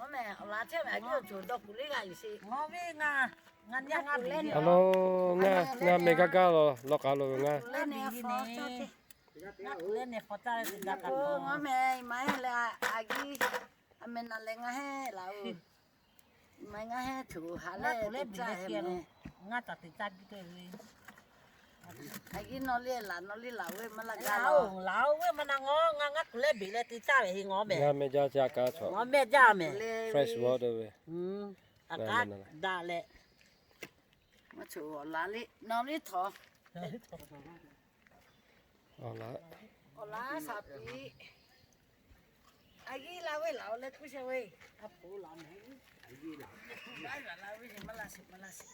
Awˬ laꞈ chehˇ ve a cuˬ dawˇ kuˬ le g'a yuˬ sheˍ. Ngaˬ ve ngaˬ, ngaˬ nyi ngaˬ le. Awˬ lawn ngaˬ, ngaˬ meh gaˇ gaˇ lo, law k'a lo ve ngaˬ. Ngaˬ meh maˇ heˆ leh a giˇ, a meh na leh ngaˬ heˆ laˬ oˬ. Maˇ ngaˬ heˆ tuˬ ha leh, ngaˬ taˍ te caˇ biˇ te ve. A giˇ nawˬ le laˬ, nawˬ le laˬ ve maˇ laˇ gaˇ lo. Laˬ oˬ ve maˇ na ngaˬ, ngaˬ ngaˬ kuˬ leh beˬ leh te caˇ ve heˆ ngaˬ meh. Ngaˬ meh jaˇ ca ka chaw. Ngaˬ meh jaˇ meh. Fresh water ve. A kaˉ daꞈ leh. Maˇ choˬ awˬ laꞈ le, nawˬ le htawˇ. Awˬ laꞈ. Awˬ laꞈ shaˍ piˍ. A giˇ la ve laˬ oˬ leh kuˇ sheh ve. A poˍ laˬ meh. A giˇ laˬ. Laˬ ve maˇ laˇ sheˍ, maˇ laˇ sheˍ.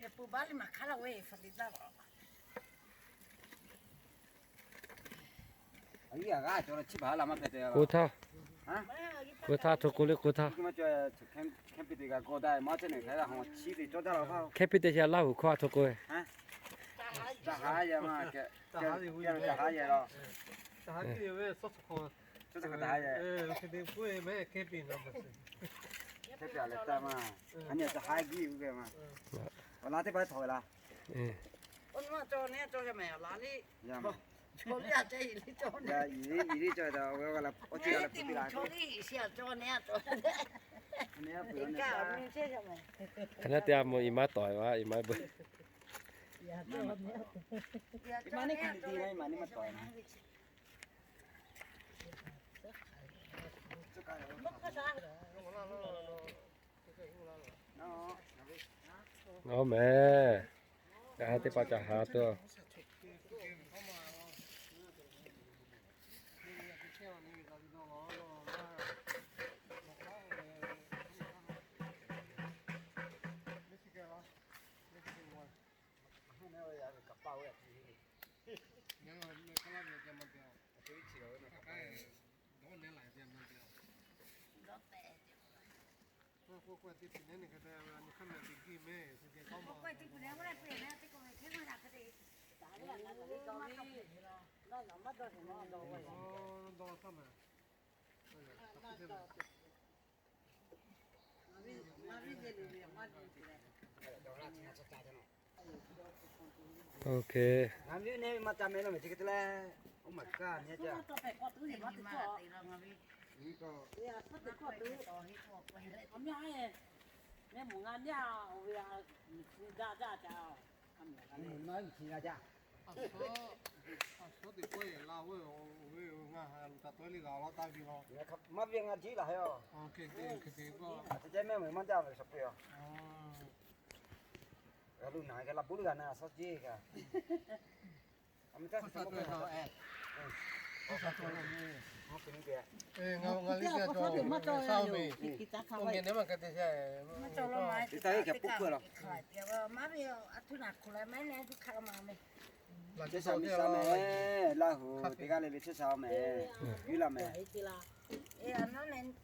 Yehˬ peuˬ baˆ liˇ maˍ hk'aˉ laˇ ve fa te taˇ laˬ. K'o htaˇ, k'o htaˇ hto k'o le k'o htaˇ. Hkehˇ piˇ te a Laˇ huˍ hkawˇ a hto k'o. Awˬ laꞈ teˇ hpaˍ htawꞈ ve laˇ. Hk'aˬ naˉ te a moˍ iˍ maˇ tawˍ ve, iˍ maˇ beuꞈ. Awˬ meh, ca ha teˇ hpaˍ ca ha tuˬ. Ok. Maˇ ve ngaˬ jiˇ laˬ heh oˬ. G'a luˬ naˬ g'a laˬ buˉ g'a na a shawˉ jeˇ g'a. Laˇ huˍ teˇ g'aˇ le le chehˇ sha meh, yuˇ laˇ meh.